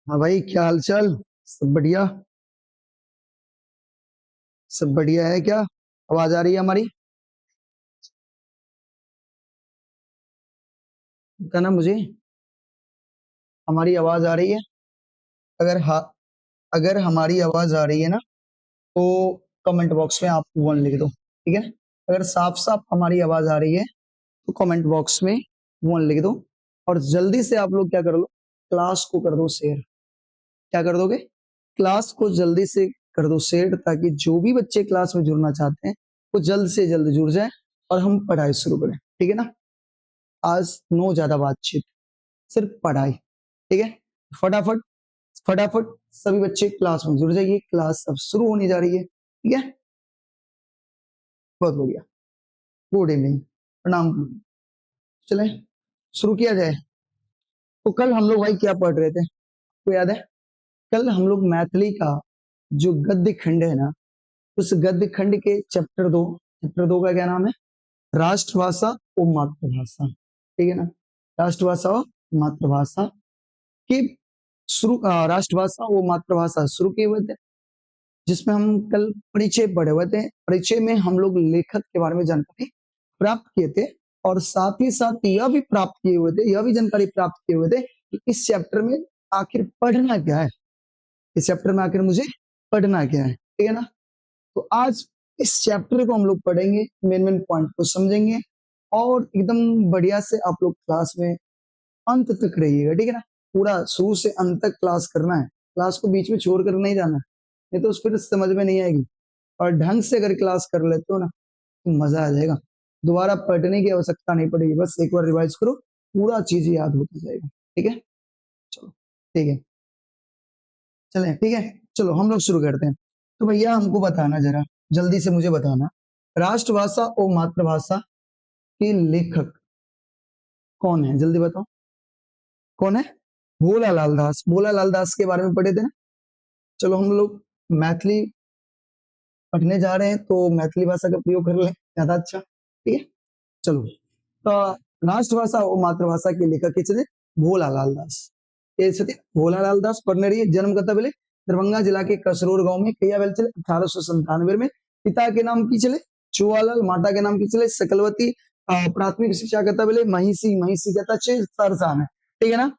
हाँ भाई, क्या हाल चाल। सब बढ़िया। सब बढ़िया है क्या? आवाज आ रही है हमारी? बताना मुझे, हमारी आवाज आ रही है? अगर हाँ, अगर हमारी आवाज आ रही है ना, तो कमेंट बॉक्स में आप 1 लिख दो, ठीक है। अगर साफ साफ हमारी आवाज आ रही है तो कमेंट बॉक्स में 1 लिख दो। और जल्दी से आप लोग क्या कर लो, क्लास को कर दो शेयर। क्या कर दोगे? क्लास को जल्दी से कर दो शेयर, ताकि जो भी बच्चे क्लास में जुड़ना चाहते हैं वो जल्द से जल्द जुड़ जाए और हम पढ़ाई शुरू करें, ठीक है ना। आज नो ज्यादा बातचीत, सिर्फ पढ़ाई, ठीक है। फटाफट फटाफट सभी बच्चे क्लास में जुड़ जाइए, क्लास अब शुरू होने जा रही है, ठीक है। बहुत बढ़िया, गुड इवनिंग, प्रणाम। चले शुरू किया जाए। तो कल हम लोग भाई क्या पढ़ रहे थे, आपको याद है? कल हम लोग मैथिली का जो गद्य खंड है ना, उस गद्य खंड के चैप्टर 2, चैप्टर 2 का क्या नाम है? राष्ट्रभाषा और मातृभाषा, ठीक है ना। राष्ट्रभाषा और मातृभाषा की शुरू, राष्ट्रभाषा और मातृभाषा शुरू किए हुए थे, जिसमें हम कल परिचय पढ़े हुए थे। परिचय में हम लोग लेखक के बारे में जानकारी प्राप्त किए थे और साथ ही साथ यह भी प्राप्त किए हुए थे, यह भी जानकारी प्राप्त किए हुए थे कि इस चैप्टर में आखिर पढ़ना क्या है, इस चैप्टर में आखिर मुझे पढ़ना क्या है, ठीक है ना। तो आज इस चैप्टर को हम लोग पढ़ेंगे, मेन मेन पॉइंट को समझेंगे और एकदम बढ़िया से आप लोग क्लास में अंत तक रहिएगा, ठीक है ना। पूरा शुरू से अंत तक क्लास करना है, क्लास को बीच में छोड़ कर नहीं जाना, नहीं तो फिर समझ में नहीं आएगी। और ढंग से अगर क्लास कर लेते हो ना तो मजा आ जाएगा, दोबारा पढ़ने की आवश्यकता नहीं पड़ेगी, बस एक बार रिवाइज करो, पूरा चीज याद होता जाएगा, ठीक है। चलो ठीक है, चलें, ठीक है, चलो हम लोग शुरू करते हैं। तो भैया हमको बताना, जरा जल्दी से मुझे बताना, राष्ट्रभाषा और मातृभाषा के लेखक कौन है? जल्दी बताओ कौन है? भोला लाल दास। भोला लाल दास के बारे में पढ़े थे ना। चलो हम लोग मैथिली पढ़ने जा रहे हैं तो मैथिली भाषा का प्रयोग कर लें, ज्यादा अच्छा, ठीक है। चलो, तो राष्ट्रभाषा और मातृभाषा के लेखक के छथिन भोला लाल दास। ये छथिन भोला लाल दास। पढ़ने रहिए, जन्म कतऽ भेलै? दरभंगा जिला के कसरोर गांव में। कहिया भेल छलै? 1897 में। पिता के नाम की छलै? चुआलाल। माता के नाम की छलै? सकलवती। प्राथमिक शिक्षा कतऽ भेलै? महिषी। महिषी कतऽ छै? सहरसा में, ठीक है ना।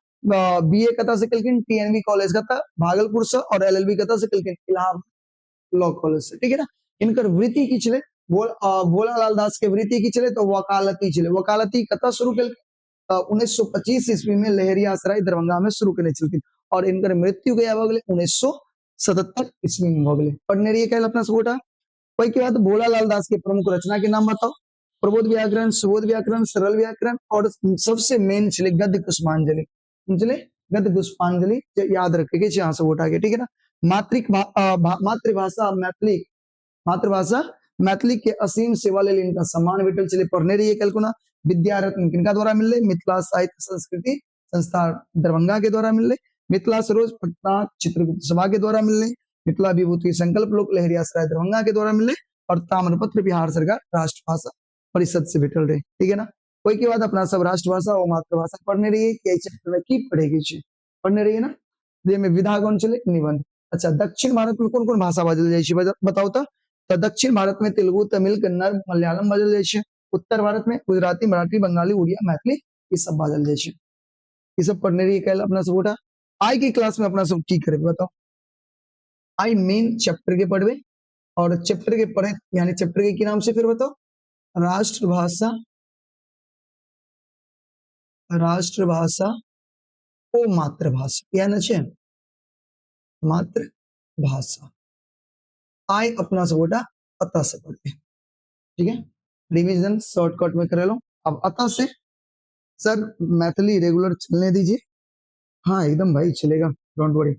बी ए कतऽ से केलखिन? टी एन बी कॉलेज कतऽ? भागलपुर से। और एल एल बी कतऽ से केलखिन? इलाहाबाद लॉ कॉलेज से, ठीक है ना। इनकर वृत्ति की छलै? भोला लाल दास के वृत्ति की छलै? तो वकालती छलै। वकालती कतऽ शुरू केलखिन? 1925 ईस्वी में लहेरियासराय दरभंगा में शुरू केने छलखिन। और इनकर मृत्यु कहिया भऽ गेलै? 1977 ईस्वी में भऽ गेलै। पढ़ने रहिए काल्हि अपना सब गोटा। ओहिके बाद भोला लाल दास के प्रमुख रचना के नाम बताओ। प्रबोध व्याकरण, सुबोध व्याकरण, सरल व्याकरण और सबसे मेन छलै गद्य पुष्पांजलि। बुझलियै? गद्य पुष्पांजलि याद रखे के छै अहाँ सब गोटा के, ठीक है ना। मातृभाषा मैथिली, मातृभाषा मैथिली के असीम सेवा लेल इनका सम्मान भेटल छलै। पढ़ने रहिए काल्हि कोना। विद्या रत्न किनका द्वारा मिललै? मिथिला साहित्य संस्कृति संस्था दरभंगा के द्वारा मिललै। मिथिला सरोज पटना चित्रगुप्त सभा के द्वारा मिललै। मिथिला विभूति संकल्प लोक लहेरियासराय दरभंगा के द्वारा मिललै। और ताम्रपत्र बिहार सरकार राष्ट्रभाषा परिषद से भेटल रहे, ठीक है ना। ओहि के बाद अपना सब राष्ट्रभाषा और मातृभाषा पढ़ने रहिए कि एहि चैप्टर में की पढ़ेगी छै, पढ़ने रहिए ना। जाहिमे विधा कोन छलै? निबंध। अच्छा, दक्षिण भारत में कोन कोन भाषा बाजल जाइ छै बताउ तऽ? तऽ दक्षिण भारत में तेलुगु, तमिल, कन्नड़, मलयालम बाजल जाइ छै। उत्तर भारत में गुजराती, मराठी, बंगाली, उड़िया, मैथिली ई सब बाजल जाइ छै। ई सब पढ़ने रहिए काल्हि अपना सब गोटा। आइ के क्लास में अपना सब की करबै बताउ? I main chapter के पढ़बै और चैप्टर के पढ़े यानी चैप्टर के की नाम से फिर बताओ? राष्ट्रभाषा, राष्ट्रभाषा ओ मातृभाषा, यह न छै मातृभाषा। आइ अपना सब गोटा अतः से पढ़बै, ठीक है। रिवीजन शॉर्टकट में कर लो। अब अतः से सर मैथिली रेगुलर चलने दीजिए। हाँ एकदम भाई चलेगा, don't worry.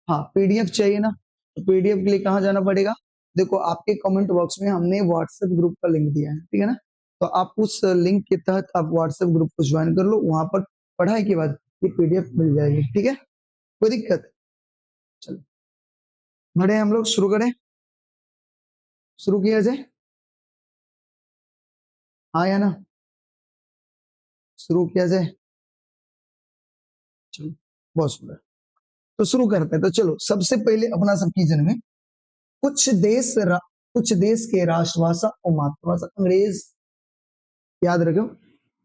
हाँ पीडीएफ चाहिए ना, तो पीडीएफ के लिए कहाँ जाना पड़ेगा? देखो आपके कमेंट बॉक्स में हमने व्हाट्सएप ग्रुप का लिंक दिया है, ठीक है ना। तो आप उस लिंक के तहत आप व्हाट्सएप ग्रुप को ज्वाइन कर लो, वहां पर पढ़ाई के बाद ये पीडीएफ मिल जाएगी, ठीक है। कोई दिक्कत? चलो बढ़े हम लोग, शुरू करें, शुरू किया जाए, हाँ या ना? शुरू किया जाए, चलो बहुत सुंदर। तो शुरू करते हैं। तो चलो सबसे पहले अपना सब की जनमे कुछ देश कुछ देश के राष्ट्रभाषा और मातृभाषा अंग्रेज, याद रखो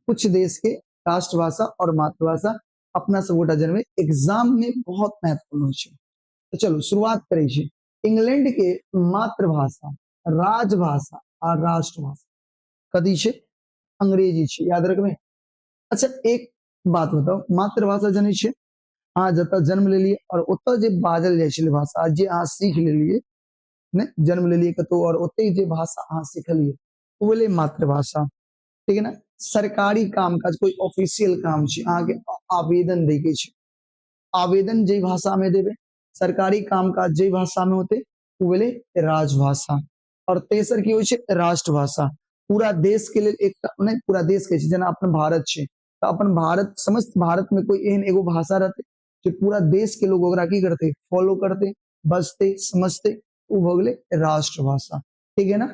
कुछ देश के राष्ट्रभाषा और मातृभाषा अपना सब गोटा जनमे एग्जाम में बहुत महत्वपूर्ण होइ छै। तो चलो शुरुआत करै छी। इंग्लैंड के मातृभाषा, राजभाषा आ राष्ट्रभाषा कथी छै? अंग्रेजी छै, याद रखबै। अच्छा एक बात बताउ, मातृभाषा जनै छियै? अहाँ जतऽ जन्म लेलियै और ओतऽ जे बाजल जाइ छलै भाषा, जे अहाँ सीख लेलियै, ने जन्म लेलियै कतौ और ओतै जे भाषा अहाँ सिखलियै ओ भेलै मातृभाषा, ठीक है ना। सरकारी काम काज, कोई ऑफिशियल काम छै, अहाँके आवेदन दै के छै, आवेदन जे भाषा में देबै, सरकारी काम काज जे भाषा में होते ओ भेलै राजभाषा। और तेसर की होइ छै? राष्ट्रभाषा। पूरा देश के लेल एक नहीं, पूरा देश के छै, जेना अपन भारत छै तऽ अपन भारत, समस्त भारत में कोई एहन एगो भाषा रहते जे पूरा देश के लोग ओकरा की करते, फॉलो करते, बजते, समझते, ओ भऽ गेलै राष्ट्रभाषा, ठीक है ना।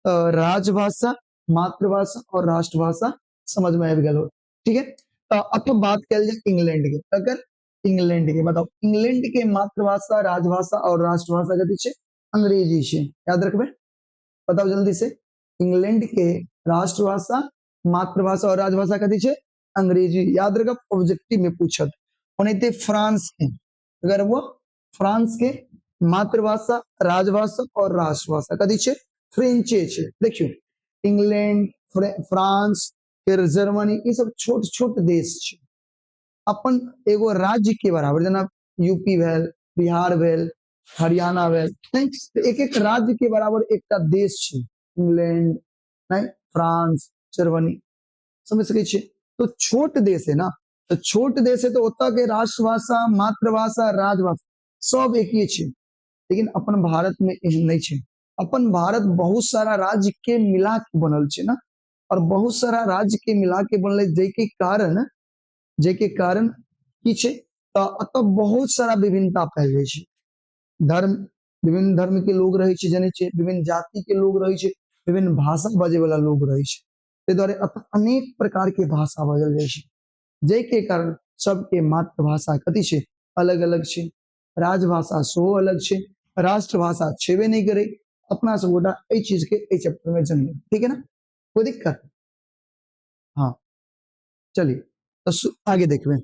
तऽ राजभाषा, मातृभाषा और राष्ट्रभाषा समझ में आबि गेल हो, ठीक है। तऽ अब बात कयल जाय इंग्लैंड के, अगर इंग्लैंड के बताओ, इंग्लैंड के मातृभाषा, राजभाषा और राष्ट्रभाषा कथी छै? अंग्रेजी छै, याद रखबै। बताओ जल्दी से, इंग्लैंड के राष्ट्रभाषा, मातृभाषा और राजभाषा कथी छै? अंग्रेजी, याद रखब, ऑब्जेक्टिव में पूछत। ओनाहिते फ्रांस के, अगर वो फ्रांस के मातृभाषा, राजभाषा और राष्ट्रभाषा कथी छै? फ्रेंचे छै। देखियौ इंग्लैंड, फ्रांस, फिर जर्मनी, ई सब छोट छोट देश छै, अपन एगो राज्य के बराबर, जेना यूपी भेल, बिहार भेल, हरियाणा भेल, नहीं एक एक राज्य के बराबर एकटा देश छै इंग्लैंड, नहीं फ्रांस, जर्मनी, समझ सकै छियै। तो छोट देश है ना, तो छोट देश है तो ओतऽ के राष्ट्रभाषा, मातृभाषा, राजभाषा सब एके छै। लेकिन अपन भारत में एहन नहीं छै। अपन भारत बहुत सारा राज्य के मिला के बनल छै ना, और बहुत सारा राज्य के मिला के बनल, जाहिके कारण की छै तऽ एतऽ बहुत सारा विभिन्नता पायल जाइ छै। धर्म, विभिन्न धर्म के लोग रहै छै, जनै छियै, विभिन्न जाति के लोग रहै छै, विभिन्न भाषा बजै वाला लोग रहै छै, ताहि दुआरे एतऽ अनेक प्रकार के भाषा बाजल जाइ छै, जाहिके कारण सबके मातृभाषा कथी छै? अलग अलग छै, राजभाषा सेहो अलग छै, राष्ट्रभाषा छेबे नहि करै। अपना सब गोटा एहि चीज के एहि चैप्टर में जनबै, ठीक है ना, कोई दिक्कत? हाँ चलिए तो आगे देखबे।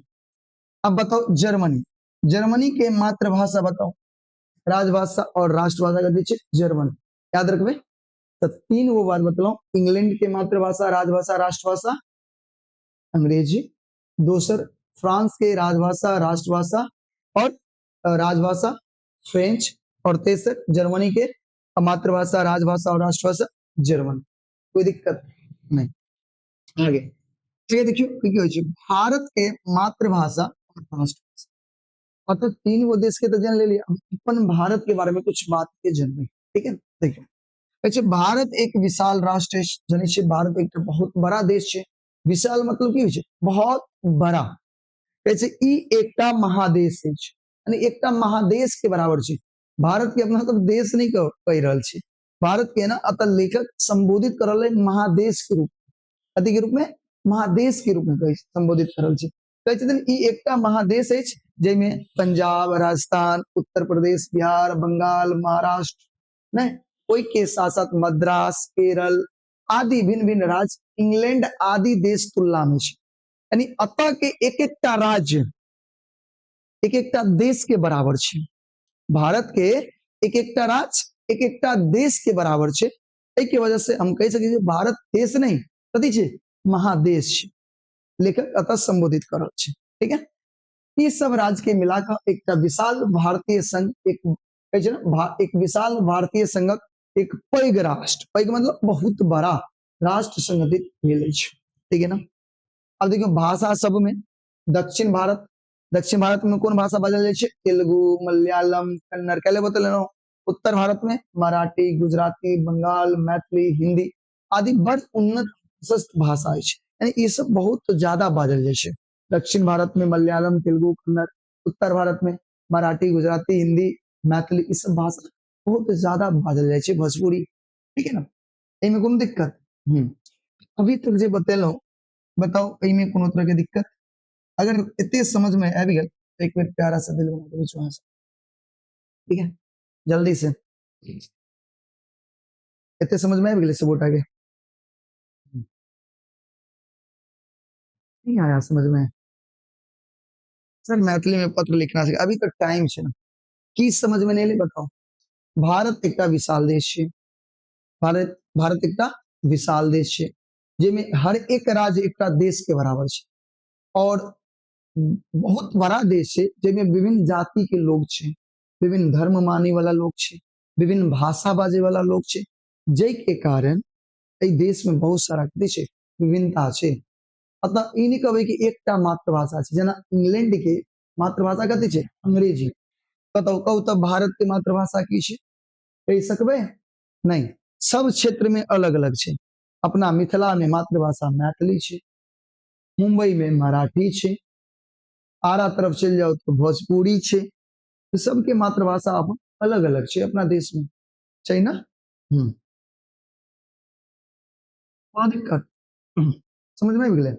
अब बताओ जर्मनी, जर्मनी के मातृभाषा बताओ, राजभाषा और राष्ट्रभाषा कथी छै? जर्मन, याद रखबे। तो तीन गो बात बतलहुं, इंग्लैंड के मातृभाषा, राजभाषा, राष्ट्रभाषा अंग्रेजी, दोसर फ्रांस के राजभाषा, राष्ट्रभाषा और राजभाषा फ्रेंच, और तेसर जर्मनी के मातृभाषा, राजभाषा और राष्ट्रभाषा जर्मन। कोई दिक्कत नहीं। आगे ठीक है, देखियो की होइ छै भारत के मातृभाषा और राष्ट्रभाषा, अतः तीन गो देश के तो जान ले लिया, अपन भारत के बारे में कुछ बात के जानबे, ठीक है। देखियो कहै छै भारत एक विशाल राष्ट्र अछि, जनै छियै भारत एक बहुत बड़ा देश छै, विशाल मतलब की होइ छै? बहुत बड़ा। कहै छै ई एकटा महादेश अछि, यानी एकटा महादेश के बराबर छै। भारत के अपना सब देश नहीं कहि रहल छी, भारत के ना अतः लेखक संबोधित कर रहल है महादेश के रूप, कथी के रूप में? महादेश के रूप में कहि संबोधित कर रहल छी। कहै छथिन ई एकटा महादेश अछि जाहिमे पंजाब, राजस्थान, उत्तर प्रदेश, बिहार, बंगाल, महाराष्ट्र, नहीं ओहि के साथ साथ मद्रास, केरल आदि भिन्न भिन्न राज्य, इंग्लैंड आदि देश तुलना में छै। यानी अतः के एक एकटा राज्य एक एकटा देश के बराबर छै। भारत के एक एकटा राज्य एक एकटा देश के बराबर छै। एहि के वजह से हम कहि सकै छी भारत देश नहीं कथी छै? महादेश छै। लेखक अतः संबोधित कर रहल छै, ठीक है। ई सब राज्य के मिलाकर एकटा विशाल भारतीय संघ, एक कहै छै ना, एक विशाल भारतीय संघक एक पैघ राष्ट्र, पैघ मतलब बहुत बड़ा राष्ट्र संगठित भेल अछि, ठीक है ना। अब देखियौ भाषा सब में दक्षिण भारत, दक्षिण भारत में कोन भाषा बाजल जाइ छै? तेलुगु, मलयालम, कन्नड़, काल्हि बतेलहुँ। उत्तर भारत में मराठी, गुजराती, बंगाल, मैथिली, हिंदी आदि बड़ उन्नत प्रशस्त भाषा अछि, यानी ई सब बहुत ज्यादा बाजल जाइ छै। दक्षिण भारत में मलयालम, तेलुगु, कन्नड़, उत्तर भारत में मराठी, गुजराती, हिंदी, मैथिली, ई सब भाषा बहुत ज्यादा बाजल जाइ छै, भोजपुरी, ठीक है ना। एहिमे कोनो दिक्कत? अभी तक जे बतेलहुँ, बताउ एहिमे कोनो तरह के दिक्कत? अगर एते समझ में आबि गेल एक मिनट प्यारा सा दिल बना के वहां से, ठीक है, जल्दी से। इतने समझ में आबि गेलै सब गोटा के? नहीं आया समझ में सर? मैथिली में पत्र लिखना सीख, अभी तक टाइम है ना, की समझ में नहीं ले बताओ। भारत एकटा विशाल देश है, भारत भारत एकटा विशाल देश है जिसमें हर एक राज्य एकटा देश के बराबर है और बहुत बड़ा देश है जिसमें विभिन्न जाति के लोग छे, विभिन्न धर्म माने वाला लोग छे, विभिन्न भाषा बाजे वाला लोग छे, जै के कारण एहि देश में बहुत सारा कथी छे विभिन्नता छे। अतः ई नहीं कहबै कि एकटा मातृभाषा छे, जेना इंग्लैंड के मातृभाषा कथी छे अंग्रेजी, कतौ कहू तब भारत के मातृभाषा की छे कहि सकबै? नहीं, सब क्षेत्र में अलग अलग छे। अपना मिथिला में मातृभाषा मैथिली छे, मुंबई में मराठी छे, आरा तरफ चलि जाओ तो भोजपुरी छे, तो सबके मातृभाषा अपन अलग अलग छे अपना देश में, छै ना? कोनो दिक्कत समझ में आबि गेलै?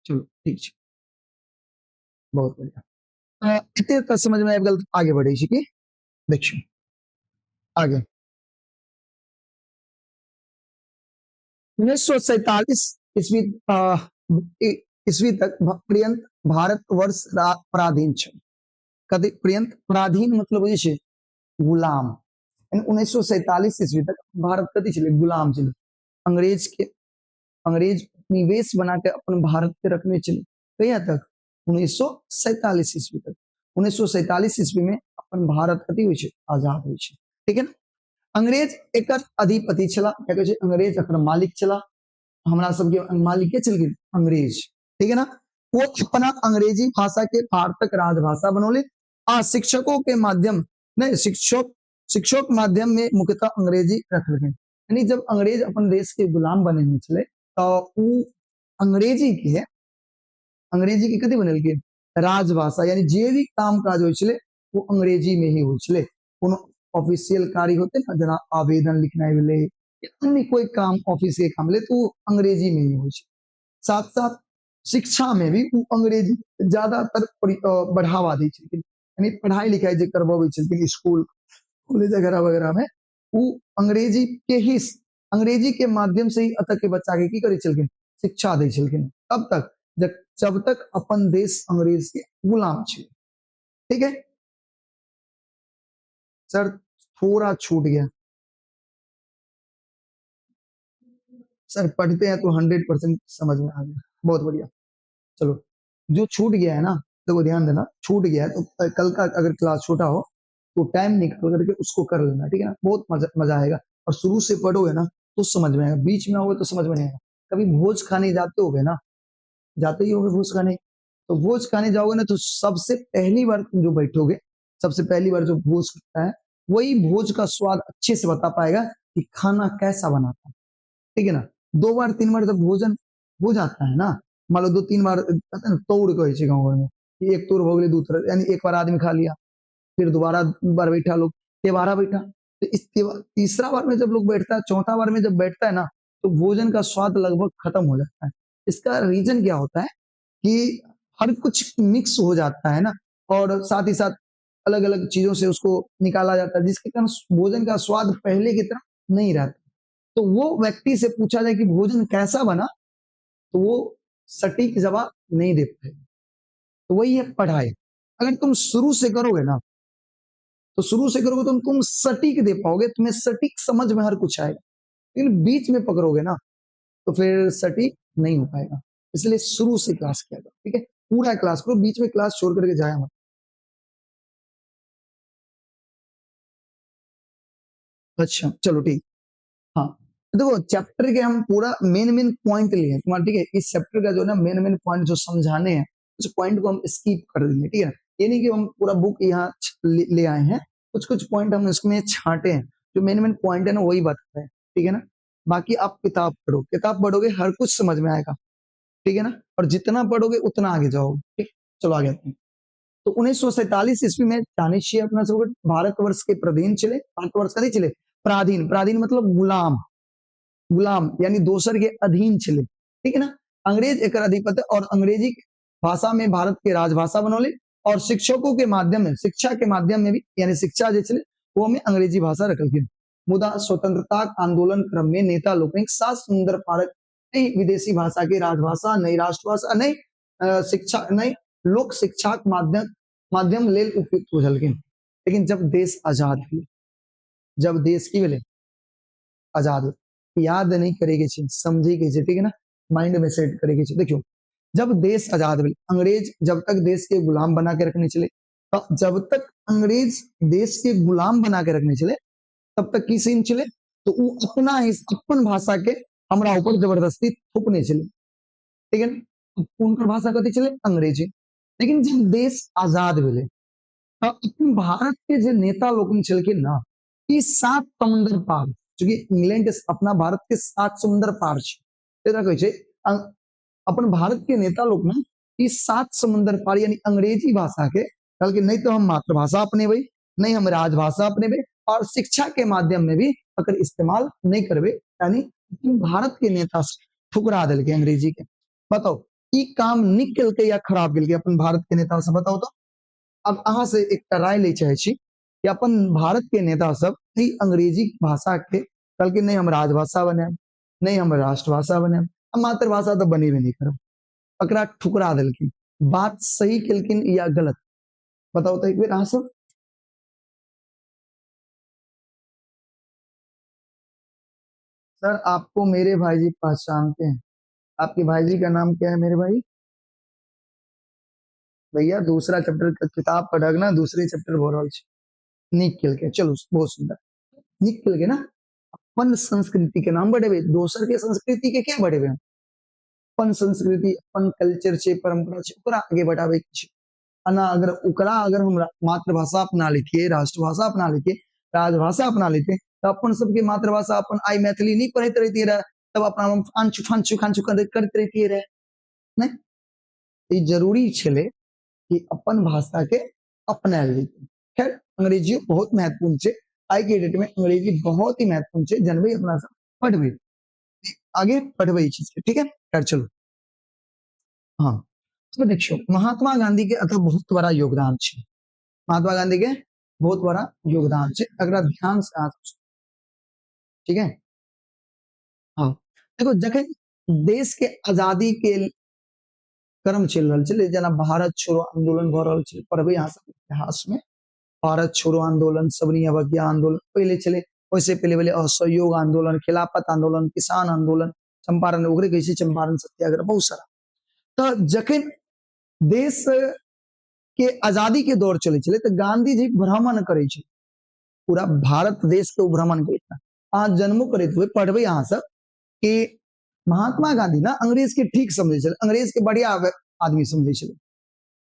चलो ठीक छै, बहुत बढ़िया। एते तऽ समझ में आबि गेल, आगे बढ़ै छी की देखियौ आगे। 1947 ईस्वी ईस्वी तक पर्यंत भारतवर्ष पराधीन छल। कथी पर्यंत? पराधीन मतलब बुझै छियै गुलाम। यानी 1947 ईस्वी तक भारत कथी छलै? गुलाम छलै। अंग्रेज के, अंग्रेज उपनिवेश बना के अपन भारत के रखने छलै। कहिया तक? 1947 ईस्वी तक। 1947 ईस्वी में अपन भारत कथी होइ छै? आजाद होइ छै, ठीक है ना? अंग्रेज एकर अधिपति छला, क्या कहै छै? अंग्रेज एकर मालिक छला। हमरा सबके मालिक के छलखिन? अंग्रेज, ठीक है ना? वो अपना अंग्रेजी भाषा के भारतक राजभाषा बनौले आ शिक्षकों के माध्यम नहीं, शिक्षक शिक्षक माध्यम में मुख्यतः अंग्रेजी रखलखिन। यानी जब अंग्रेज अपन देश के गुलाम बनेने छलै तो उ अंग्रेजी के कथी बनेलखिन? राजभाषा। यानी जे भी काम काज होइ छलै वो अंग्रेजी में ही होइ छलै। कोनो ऑफिशियल कार्य होते ना, जेना आवेदन लिखनाइ भेलै या अन्य कोई काम ऑफिस के काम भेलै तो वो अंग्रेजी में ही होइ छै। साथ साथ शिक्षा में भी उ अंग्रेजी ज्यादातर बढ़ावा दै छलखिन। यानी पढ़ाई लिखाई जे करबबै छलखिन स्कूल कॉलेज वगैरह वगैरह में, उ अंग्रेजी के ही, अंग्रेजी के माध्यम से ही अतः के बच्चा के की करै छलखिन? शिक्षा दै छलखिन। तब तक जब तक अपन देश अंग्रेज के गुलाम छलै, ठीक है सर? थोड़ा छूट गया सर, पढ़ते हैं तो 100% समझ में आ गया, बहुत बढ़िया। चलो जो छूट गया है ना, देखो ध्यान देना, छूट गया है तो कल का अगर क्लास छोटा हो तो टाइम निकाल करके उसको कर लेना, ठीक है ना? बहुत मजा आएगा। और शुरू से पढ़ोगे ना तो समझ में आएगा, बीच में आओगे तो समझ में नहीं आएगा। कभी भोज खाने जाते होगे ना, जाते ही होगे भोज खाने, तो भोज खाने जाओगे ना तो सबसे पहली बार तुम जो बैठोगे, सबसे पहली बार जो भोज खाता है वही भोज का स्वाद अच्छे से बता पाएगा कि खाना कैसा बना था, ठीक है ना? 2 बार 3 बार जब भोजन हो जाता है ना, मान लो 2-3 बार कहते हैं ना, तोड़ कहै छै गाँव घर में कि एक तोड़ हो गई, 2 तोड़, यानी एक बार आदमी खा लिया, फिर दोबारा बार बैठा लोग, तेबारा बैठा, तो इस तीसरा बार में जब लोग बैठता है, चौथा बार में जब बैठता है ना, तो भोजन का स्वाद लगभग खत्म हो जाता है। इसका रीजन क्या होता है कि हर कुछ मिक्स हो जाता है ना, और साथ ही साथ अलग अलग चीजों से उसको निकाला जाता है, जिसके कारण भोजन का स्वाद पहले की तरह नहीं रहता। तो वो व्यक्ति से पूछा जाए कि भोजन कैसा बना, तो वो सटीक जवाब नहीं दे पाएगा। तो वही है पढ़ाई। अगर तुम शुरू से करोगे ना, तो शुरू से करोगे तो तुम सटीक दे पाओगे, तुम्हें सटीक समझ में हर कुछ आएगा। लेकिन बीच में पकड़ोगे ना तो फिर सटीक नहीं हो पाएगा। इसलिए शुरू से क्लास किया करो, ठीक है? पूरा क्लास करो, बीच में क्लास छोड़ करके जाया मत। अच्छा चलो ठीक। हाँ देखो चैप्टर के हम पूरा मेन मेन पॉइंट लिए हैं तुम्हारे, ठीक है? इस चैप्टर का जो ना मेन मेन पॉइंट जो समझाने हैं उस पॉइंट को हम स्किप कर देंगे, ठीक है? ये नहीं कि हम पूरा बुक यहाँ ले आए हैं, कुछ कुछ पॉइंट हम इसमें छांटे हैं, जो मेन मेन पॉइंट है ना वही बता रहे हैं, ठीक है ना? बाकी आप किताब पढ़ो, किताब पढ़ोगे हर कुछ समझ में आएगा, ठीक है ना? और जितना पढ़ोगे उतना आगे जाओगे, ठीक? चलो आगे आते हैं। तो 1947 ईस्वी में जाने छियै अपना सब भारतवर्ष के पराधीन छलै, भारतवर्ष कथी छलै? पराधीन। पराधीन मतलब गुलाम, गुलाम यानी दोसर के अधीन छलै, ठीक है ना? अंग्रेज एकर अधिपति और अंग्रेजी भाषा में भारत के राजभाषा बनौले और शिक्षकों के माध्यम में, शिक्षा के माध्यम में भी, यानी शिक्षा जे छलै वो में अंग्रेजी भाषा रखलखिन। मुदा स्वतंत्रता आंदोलन क्रम में नेता लोकनिक सात सुंदर पारक नहीं विदेशी भाषा के राजभाषा, नहीं राष्ट्रभाषा, नहीं शिक्षा, नहीं लोक शिक्षा के माध्यम माध्यम लेल उपयुक्त बुझलखिन। लेकिन जब देश आजाद भेलै, जब देश की भेलै आजाद, याद नहीं करे के छै, समझे के छै, ठीक है ना, माइंड में सेट करे के छै। देखियो जब देश आजाद भेलै, अंग्रेज जब तक देश के गुलाम बना के रखने छलै, तो जब तक अंग्रेज देश के गुलाम बना के रखने छलै तब तक की सीन छलै, तो उ अपना ही अपन भाषा के हमरा ऊपर जबरदस्ती थोपने छलै, ठीक है ना। उनकर भाषा कथी छलै, अंग्रेजी। लेकिन जब देश आजाद भेलै तो अपन भारत के जे नेता लोकनि छलखिन ना, ई सात समुद्र पार, चूँकि इंग्लैंड अपना भारत के सात समुद्र पार छै, एकरा कहै छै अपन भारत के नेता लोकनि ई सात समुद्र पार यानी अंग्रेजी भाषा के कहलखिन नहीं तो हम मातृभाषा अपनेबै, नहीं हम राजभाषा अपनेबै और शिक्षा के माध्यम में भी अगर इस्तेमाल नहीं करबै, यानी भारत के नेता ठुकरा देलकै अंग्रेजी के। बताओ ई काम नीक केलकै या खराब केलकै अपन भारत के नेता सब, बताओ तो। अब अहाँ से एकटा राय लै चाहे छी कि अपन भारत के नेता सब ई अंग्रेजी भाषा के कहलखिन नहीं हम राजभाषा बनायब, नहीं हम राष्ट्रभाषा बनायब, हम मातृभाषा तो बनेबे नहीं करब, एकरा ठुकरा देलखिन। बात सही केलखिन या गलत, बताओ तो एक बेर अहाँ सब। सर आपको मेरे भाई जी पहचानते हैं, आपके भाई जी का नाम क्या है मेरे भाई? भैया दूसरा चैप्टर के किताब पढ़क ना, दूसरे चैप्टर भऽ रहल छै। नीक केलकै, चलू बहुत सुंदर, नीक केलकै ना। अपन संस्कृति के नाम बढ़ेबै, दोसर के संस्कृति के क्या बढ़ेबै? अपन संस्कृति, अपन कल्चर छै, परंपरा छै, ओकरा आगे बढ़ाबै के छै। एना अगर ओकरा अगर हम मातृभाषा अपना लेतियै, राष्ट्रभाषा अपना लेतियै, राजभाषा अपना लेतियै, तऽ अपन सबके मातृभाषा अपन आइ मैथिली नहि पढ़ैत रहितियै रहे, तब अपना आंचू फांचू खांचू करैत रहितियै रहे। नहि, ई जरूरी छलै कि अपन भाषा के अपनायल जैतै। खैर अंग्रेजियो बहुत महत्वपूर्ण छै, आइ के डेट में अंग्रेजी बहुत ही महत्वपूर्ण छै, जनबै अपना सब, पढ़बै, आगे पढ़बै ई चीज के, ठीक है। खैर चलू, हाँ तो देखियो महात्मा गांधी के अतः बहुत बड़ा योगदान छै, महात्मा गांधी के बहुत बड़ा योगदान छै, एकरा ध्यान से अहाँ सब, ठीक है। हाँ देखो जखन देश के आजादी के क्रम चलि रहल छलै, जेना भारत छोड़ो आंदोलन भऽ रहल छलै, पढ़बै अहाँ सब इतिहास में, भारत छोड़ो आंदोलन, सविनय अवज्ञा आंदोलन पहिले छलै, ओहिसे पहिले भेलै असहयोग आंदोलन, खिलाफत आंदोलन, किसान आंदोलन, चंपारण, ओकरे कहै छै चंपारण सत्याग्रह, बहुत सारा। तऽ जखन देश के आजादी के दौर चलै छलै तऽ गांधी जी भ्रमण करै छलै, पूरा भारत देश के ओ भ्रमण करै छलै। अहाँ जन्मो करैत हुए पढ़बै अहाँ सब कि महात्मा गांधी ना अंग्रेज के ठीक समझै छलै, अंग्रेज के बढ़िया आदमी समझै छलै,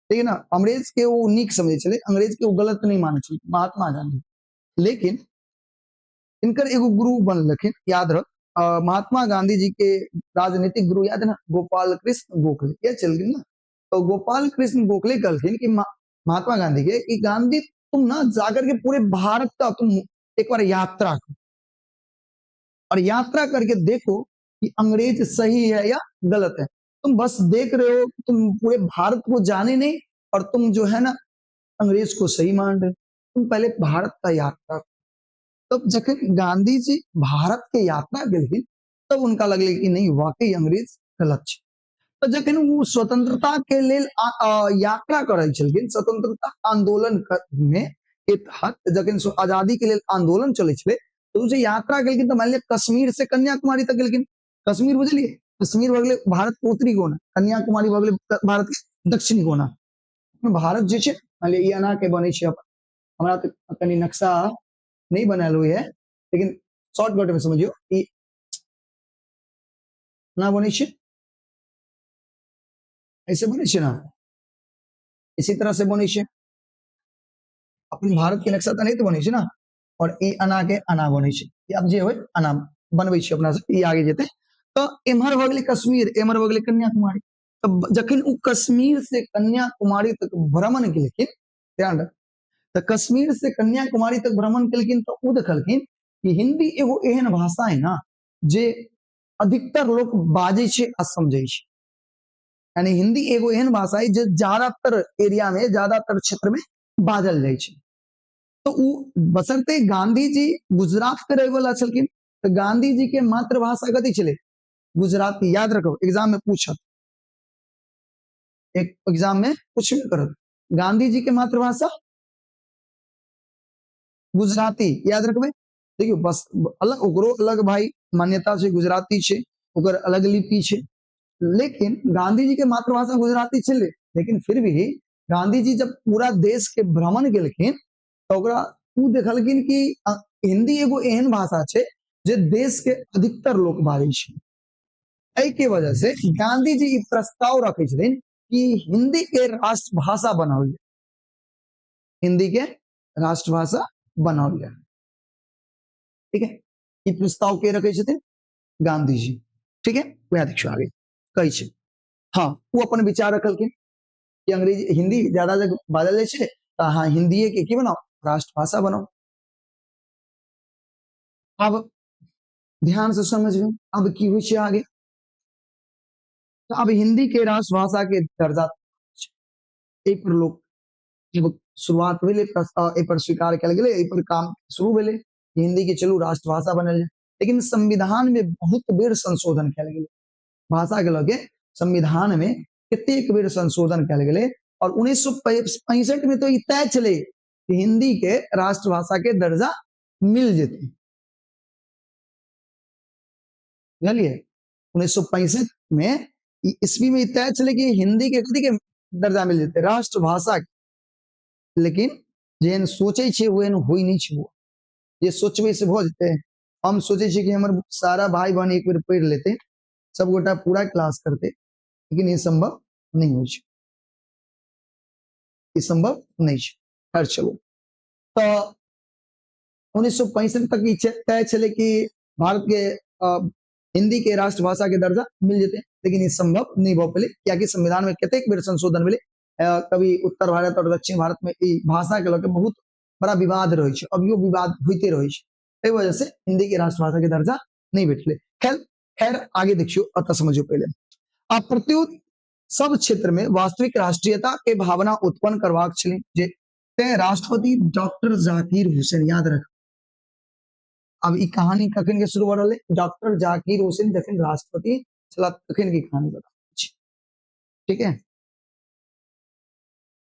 ठीक है ना, अंग्रेज के ओ नीक समझै छलै, अंग्रेज के ओ गलत नहीं मानै छलै महात्मा गांधी। लेकिन इनकर एगो गुरु बनलखिन, याद रख, महात्मा गांधी जी के राजनीतिक गुरु याद है ना, गोपाल कृष्ण गोखले, ये चलखिन ना। तो गोपाल कृष्ण गोखले कहलखिन कि महात्मा गांधी के कि गांधी तुम ना जाकर के पूरे भारत का तुम एक बार यात्रा करो और यात्रा करके देखो कि अंग्रेज सही है या गलत है। तुम बस देख रहे हो, तुम पूरे भारत को जाने नहीं और तुम जो है ना अंग्रेज को सही मान रहे हो, तुम पहले भारत का यात्रा करो। तब जखन गांधी जी भारत के यात्रा गेलखिन तब उनका लगलै कि नहीं वाकई अंग्रेज गलत छै। तो जखन वो स्वतंत्रता के लेल यात्रा करै छलखिन, स्वतंत्रता आंदोलन में के तहत जखन आजादी के लेल आंदोलन चलै छलै तो जे यात्रा केलखिन तऽ मान लिअ कश्मीर से कन्याकुमारी तक गेलखिन। कश्मीर बुझलियै, कश्मीर भऽ गेलै भारत के उत्तरी कोना, कन्याकुमारी भऽ गेलै भारत के दक्षिणी कोना। भारत जे छै मान लिअ ई एना के बनै छै, हमरा तऽ कनि नक्शा नहि बनायल होइए लेकिन शॉर्टकट में समझियौ ई एना बनै छै, ऐसे बनै छै ना, इसी तरह से बनै छै। अपन भारत के नक्शा तऽ नहि तऽ बनै छै ना, और ई अना के अना बनै छै, ई आब जे होय अना बनबै छै अपना सब, ई आगे जेतै। तऽ एम्हर भऽ गेलै कश्मीर, एम्हर भऽ गेलै कन्याकुमारी। तऽ जखन ओ कश्मीर से कन्याकुमारी तक भ्रमण केलखिन, ध्यान रख, तऽ कश्मीर से कन्याकुमारी तक भ्रमण केलखिन तऽ ओ देखलखिन कि हिंदी एगो एहन भाषा है ना जे अधिकतर लोक बाजै छै आ समझै छै। यानी हिंदी एगो एहन भाषा है जे ज्यादातर एरिया में, ज्यादातर क्षेत्र में बाजल जाइ छै। तो उ बशर्ते गांधी जी गुजरात के रहे वाला छलखिन, तो गांधी जी के मातृभाषा कथी छलै? गुजराती। याद रखो, एग्जाम में पूछत, एक एग्जाम में कुछ भी करत, गांधी जी के मातृभाषा गुजराती, याद रखबे। देखियो बस अलग ओकरो अलग भाई मान्यता छै, गुजराती छै, ओकर अलग लिपि छै, लेकिन गांधी जी के मातृभाषा गुजराती छलै। लेकिन फिर भी गांधी जी जब पूरा देश के भ्रमण केलखिन तो ओकरा उ देखलखिन कि हिंदी एगो एहन भाषा छै जे देश के अधिकतर लोक बाजै छै। एहि के वजह से गांधी जी ई प्रस्ताव रखै छथिन कि हिंदी के राष्ट्रभाषा बनाओल जाय, हिंदी के राष्ट्रभाषा बनाओल जाय। ठीक है, ई प्रस्ताव के रखै छथिन? गांधी जी। ठीक है, वएह देखियौ आगे कहै छै। हाँ, वो अपन विचार रखलखिन कि अंग्रेजी हिंदी ज्यादा जग बाजल जाइ छै तऽ अहाँ हिंदीए के की बनाउ? राष्ट्रभाषा बनाउ। अब ध्यान से समझियौ अब की होइ छै आगे। तो अब हिंदी के राष्ट्रभाषा के दर्जा एहि पर लोक जब शुरुआत भेलै, प्रस्ताव एहि पर स्वीकार कयल गेलै, एहि पर काम शुरू भेलै, हिंदी के चलू राष्ट्रभाषा बनल जाय। लेकिन संविधान में बहुत बेर संशोधन कयल गेलै, भाषा के लऽ के संविधान में कतेक बेर संशोधन कयल गेलै। और 1965 में तो ई तय छलै कि हिंदी के राष्ट्रभाषा के दर्जा मिल जेतै, बुझलियै। 1965 में ईस्वी में ई तय छलै कि हिंदी के कथी के दर्जा मिल जेतै? राष्ट्रभाषा के। लेकिन जेहन सोचै छियै ओहन होइ नहि छै। जे सोचबै से भऽ जेतै। हम सोचै छियै कि हमर सारा भाई बहन एक बेर पढ़ि लेतै, सबगोटा पूरा क्लास करतै, लेकिन ई संभव नहि होइ छै, ई संभव नहि छै। खैर चलू, तऽ 1965 तक ई तय छलै कि भारत के हिंदी के राष्ट्रभाषा के दर्जा मिल जेतै, लेकिन ई संभव नहि भऽ पेलै, कियाकि संविधान में कतेक बेर संशोधन भेलै। कभी उत्तर भारत और दक्षिण भारत में ई भाषा के लऽ के बहुत बड़ा विवाद रहै छै, अभियो विवाद होइते रहै छै, एहि वजह से हिंदी के राष्ट्रभाषा के दर्जा नहि भेटलै। खैर आगे देखियौ, अतः समझियौ पहिले। आ प्रत्युत सब क्षेत्र में वास्तविक राष्ट्रीयता के भावना उत्पन्न करबाक छलै, जे तें राष्ट्रपति डॉक्टर जाकिर हुसैन, याद रख अब ई कहानी कखन के शुरू भऽ रहलै? डॉक्टर जाकिर हुसैन जखन राष्ट्रपति छलाह तखन के कहानी बता छी। ठीक है,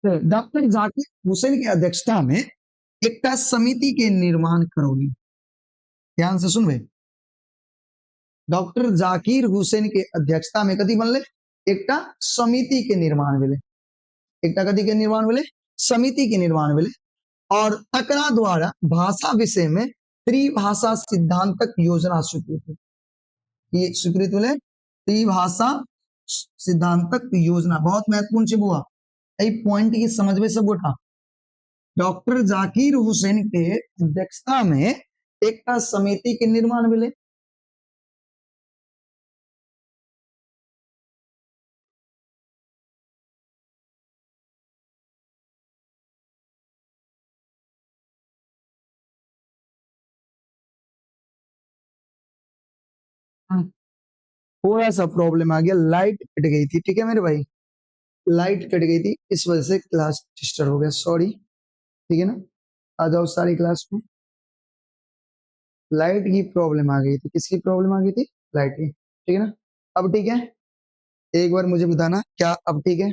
डॉक्टर जाकिर हुसैन के अध्यक्षता में एकटा समिति के निर्माण करौली। ध्यान से सुनबै, डॉक्टर जाकिर हुसैन के अध्यक्षता में कथी बनलै? एकटा समिति के निर्माण भेलै। एकटा कथी के निर्माण भेलै? समिति के निर्माण भेलै। और तकरा द्वारा भाषा विषय में त्रिभाषा सिद्धांतक योजना स्वीकृत भेल। ये स्वीकृत भेलै त्रिभाषा सिद्धांतक योजना। बहुत महत्वपूर्ण छै बौआ, एहि पॉइंट के समझबै सब गोटा। डॉक्टर जाकिर हुसैन के अध्यक्षता में एकटा समिति के निर्माण भेलै। थोड़ा सा प्रॉब्लम आ गया, लाइट कट गई थी। ठीक है मेरे भाई, लाइट कट गई थी, इस वजह से क्लास डिस्टर्ब हो गया, सॉरी। ठीक है ना, आ जाओ सारी क्लास में। लाइट की प्रॉब्लम आ गई थी। किसकी प्रॉब्लम आ गई थी? लाइट की। ठीक है ना, अब ठीक है, एक बार मुझे बताना क्या अब ठीक है?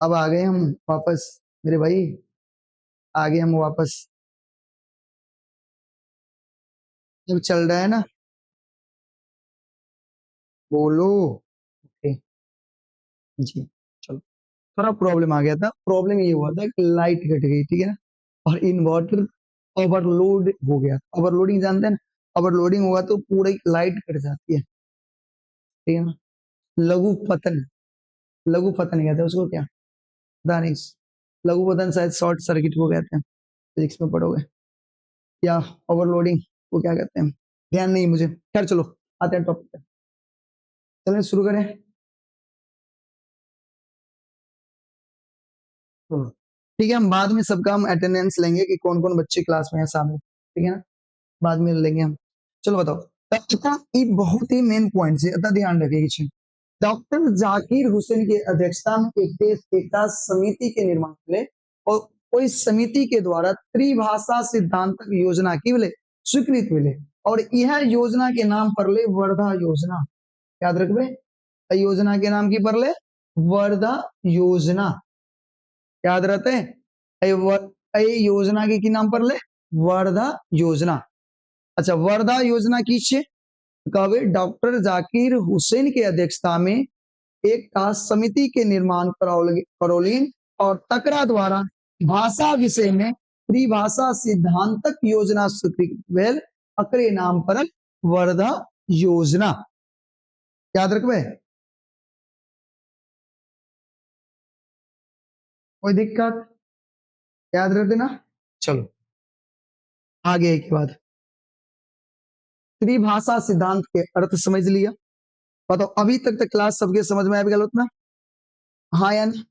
अब आ गए हम वापस मेरे भाई, आ गए हम वापस। अब चल रहा है ना, बोलो। ओके जी, चलो। थोड़ा प्रॉब्लम आ गया था। प्रॉब्लम ये हुआ था कि लाइट कट गई, ठीक है ना, और इन्वर्टर ओवरलोड हो गया। ओवरलोडिंग जानते हैं ना, ओवरलोडिंग हुआ तो पूरी लाइट कट जाती है, ठीक है ना। लघु पतन, लघु पतन कहते हैं उसको, क्या पता नहीं, लघु पतन शायद शॉर्ट सर्किट को कहते हैं, फिजिक्स में पढ़ोगे, या ओवरलोडिंग को क्या कहते हैं, ध्यान नहीं मुझे। खैर चलो आते हैं टॉपिक पे, चलें शुरू करें। ठीक है, हम बाद में सबका हम अटेंडेंस लेंगे कि कौन-कौन बच्चे क्लास में हैं शामिल, ठीक है ना, बाद में लेंगे हम। चलो बताओ, ये बहुत ही मेन पॉइंट है, अतः ध्यान रखेगी। डॉक्टर जाकिर हुसैन के अध्यक्षता में एक एकता समिति के निर्माण भेलै और ओहि समिति के द्वारा त्रिभाषा सिद्धांतक योजना की भेलै? स्वीकृत भेलै। और यह योजना के नाम पड़लै वर्धा योजना। याद रखबै, एहि योजना के नाम की पड़लै? वर्धा योजना। याद रहते? एहि योजना के की नाम पड़लै? वर्धा योजना। अच्छा, वर्धा योजना की छै? कहबै डॉक्टर जाकिर हुसैन के अध्यक्षता में एकटा समिति के निर्माण करौलिन और तकरा द्वारा भाषा विषय में त्रिभाषा सिद्धांतक योजना स्वीकृत भेल, एकरे नाम पड़ल वर्धा योजना। याद रखबै? कोई दिक्कत? याद रख देना। चलो आगे के बाद त्रिभाषा सिद्धांत के अर्थ समझ लिया। बताओ अभी तक तो क्लास सबके समझ में आबि गेल होत ना? हाँ या ना?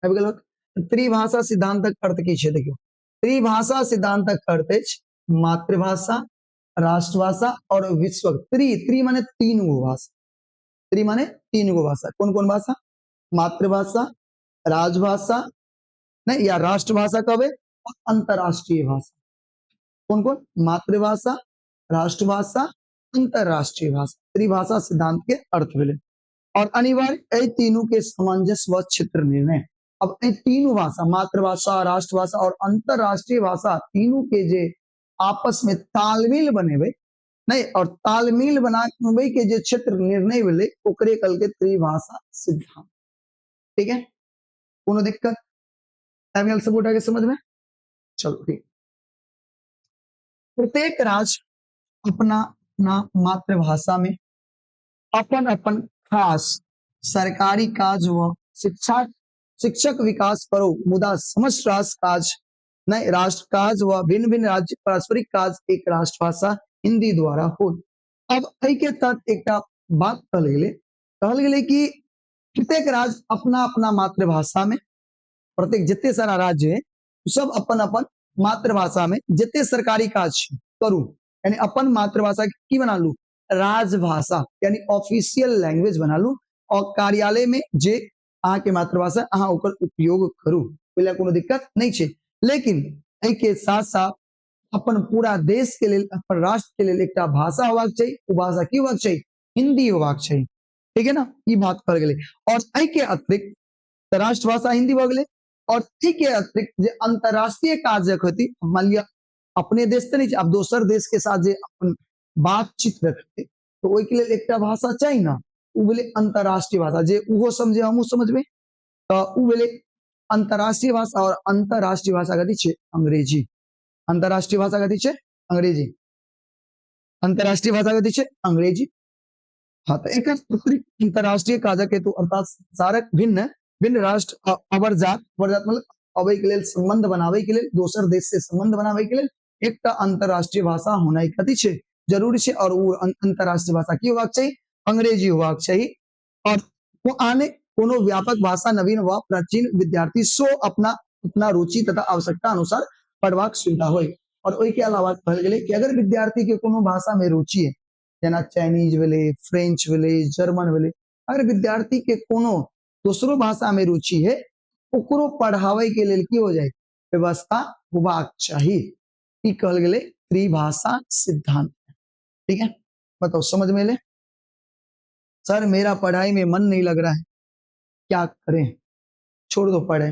आबि गेल होत? त्रिभाषा सिद्धांतक अर्थ की छै? देखियौ, त्रिभाषा सिद्धांतक अर्थ अछि मातृभाषा, राष्ट्रभाषा और विश्व। त्रि, त्रि माने तीन गो भाषा, त्रि माने तीन गो भाषा। कौन कौन भाषा? मातृभाषा, राजभाषा नहीं या राष्ट्रभाषा कहबे, और अंतरराष्ट्रीय भाषा। कौन कौन? मातृभाषा, राष्ट्रभाषा, अंतरराष्ट्रीय भाषा। त्रिभाषा सिद्धांत के अर्थ भेलै। और अनिवार्य एहि तीनू के सामंजस्य व क्षेत्र निर्णय। अब एहि तीनू भाषा, मातृभाषा, राष्ट्रभाषा और अंतरराष्ट्रीय भाषा, तीनू के जे आपस में तालमेल बनेबै नहीं, और तालमेल बनाबै के जे क्षेत्र निर्णय भेलै ओकरे कहलकै त्रिभाषा सिद्धांत। ठीक है, कोनो दिक्कत आबि गेल सब गोटा के समझ में? चलो ठीक। प्रत्येक राज्य अपना अपना मातृभाषा में अपन अपन खास सरकारी काज व शिक्षा शिक्षक विकास करो, मुदा समस्त राष्ट्र काज नहीं, राष्ट्र काज व भिन्न भिन्न राज्य पारस्परिक काज एक राष्ट्रभाषा हिंदी द्वारा हो। अब एहि के तहत एकटा बात कहल गेलै, कहल गेलै कि प्रत्येक राज्य अपना अपना मातृभाषा में, प्रत्येक जते सारा राज्य है सब अपन अपन मातृभाषा में जते सरकारी काज करू, यानी अपन मातृभाषा की बना लू? राजभाषा, यानी ऑफिशियल लैंग्वेज बना लू, और कार्यालय में जे अहाँ के मातृभाषा अहाँ ओकर उपयोग करू, ओहि लए कोनो दिक्कत नहीं छै। लेकिन एहि के साथ साथ अपन पूरा देश के लेल, अपन राष्ट्र के लेल एकटा भाषा होबाक चाही। ओ भाषा की होबाक चाही? हिंदी होबाक चाही। ठीक है ना, ई बात कहल गेलै। और एहि के अतिरिक्त राष्ट्रभाषा हिंदी भऽ गेलै, और एहि के अतिरिक्त जे अंतरराष्ट्रीय काजक होती, मान लिअ अपने देश तऽ नहीं छै, आब दोसर देश के साथ जे अपन बातचीत रखते तो ओहिके लेल एकटा भाषा चाही ना, ओ भेलै अंतरराष्ट्रीय भाषा, जे ओहो समझे हमहूँ समझबै, तऽ ओ भेलै अंतरराष्ट्रीय भाषा। और अंतरराष्ट्रीय भाषा कथी छै? अंग्रेजी। अंतरराष्ट्रीय भाषा कथी छै? अंग्रेजी। अंतरराष्ट्रीय भाषा कथी छै? अंग्रेजी। हाँ, तो एकर अतिरिक्त अंतरराष्ट्रीय काजक हेतु अर्थात संसारक भिन्न भिन्न राष्ट्र अवरजात, अवरजात मतलब अबै के लेल, संबंध बनाबै के लेल, दोसर देश से संबंध बनाबै के लेल एकटा अंतरराष्ट्रीय भाषा होनाइ कथी छै? जरूरी छै। और ओ अंतरराष्ट्रीय भाषा की होबाक चाही? अंग्रेजी होबाक चाही। और वो आने कोनो व्यापक भाषा नवीन व प्राचीन विद्यार्थी सो अपना अपना रुचि तथा आवश्यकता अनुसार पढ़बाक सुविधा होय। और ओहि के अलावा कहल गेलै कि अगर विद्यार्थी के कोनो भाषा में रुचि है, जेना चाइनीज भेलै, फ्रेंच भेलै, जर्मन भेलै, अगर विद्यार्थी के कोनो दोसरो भाषा में रुचि है, ओकरो पढ़ाबै के लेल की हो जाए? व्यवस्था होबाक चाही। ई कहल गेलै त्रिभाषा सिद्धांत। ठीक है, बताओ समझ में एलै? सर मेरा पढ़ाई में मन नहीं लग रहा है, क्या करें? छोड़ दो पढ़े।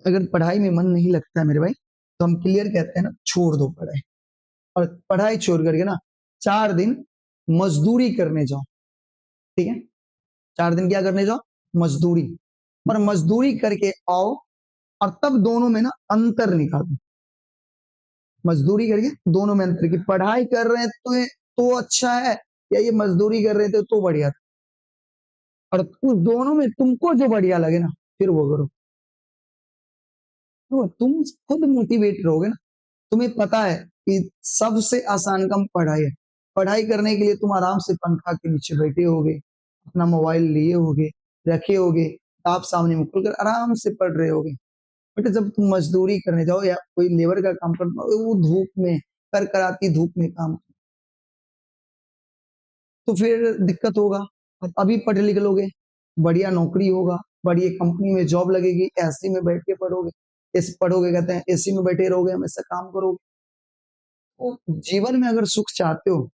अगर पढ़ाई में मन नहीं लगता है मेरे भाई, तो हम क्लियर कहते हैं ना, छोड़ दो पढ़ाई। और पढ़ाई छोड़ करके ना 4 दिन मजदूरी करने जाओ। ठीक है, 4 दिन क्या करने जाओ? मजदूरी। पर मजदूरी करके आओ और तब दोनों में ना अंतर निकालो। मजदूरी करके दोनों में अंतर कि पढ़ाई कर रहे हैं तो अच्छा है, या ये मजदूरी कर रहे थे तो बढ़िया था। और उस दोनों में तुमको जो बढ़िया लगे ना फिर वो करो। तो तुम खुद मोटिवेट रहोगे ना, तुम्हें पता है कि सबसे आसान काम पढ़ाई है। पढ़ाई करने के लिए तुम आराम से पंखा के नीचे बैठे होगे, अपना मोबाइल लिए होगे, रखे होगे, किताब सामने में खोलकर आराम से पढ़ रहे होगे। बट जब तुम मजदूरी करने जाओ या कोई लेबर का काम करना, वो धूप में करकराती धूप में काम, तो फिर दिक्कत होगा। और अभी पढ़ लिख लोगे, बढ़िया नौकरी होगा, बढ़िया कंपनी में जॉब लगेगी, एसी में बैठ के पढ़ोगे, इस पढ़ोगे कहते हैं एसी में बैठे रहोगे, हमेशा काम करोगे। तो जीवन में अगर सुख चाहते हो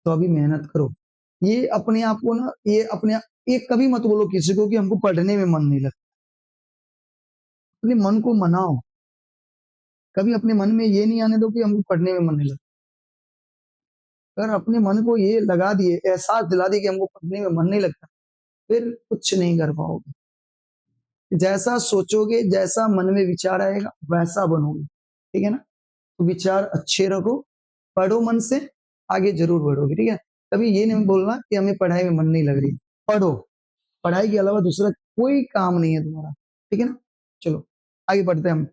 तो अभी मेहनत करो। ये अपने आप को ना, ये अपने ये कभी मत बोलो किसी को कि हमको पढ़ने में मन नहीं लगता। अपने मन को मनाओ, कभी अपने मन में ये नहीं आने दो कि हमको पढ़ने में मन नहीं लगता। अगर अपने मन को ये लगा दिए, एहसास दिला दिए कि हमको पढ़ने में मन नहीं लगता, फिर कुछ नहीं कर पाओगे। जैसा सोचोगे, जैसा मन में विचार आएगा, वैसा बनोगे, ठीक है ना। तो विचार अच्छे रखो, पढ़ो मन से, आगे जरूर बढ़ोगे, ठीक है। कभी ये नहीं बोलना कि हमें पढ़ाई में मन नहीं लग रही, पढ़ो, पढ़ाई के अलावा दूसरा कोई काम नहीं है तुम्हारा, ठीक है ना। चलो आगे बढ़ते हैं हम।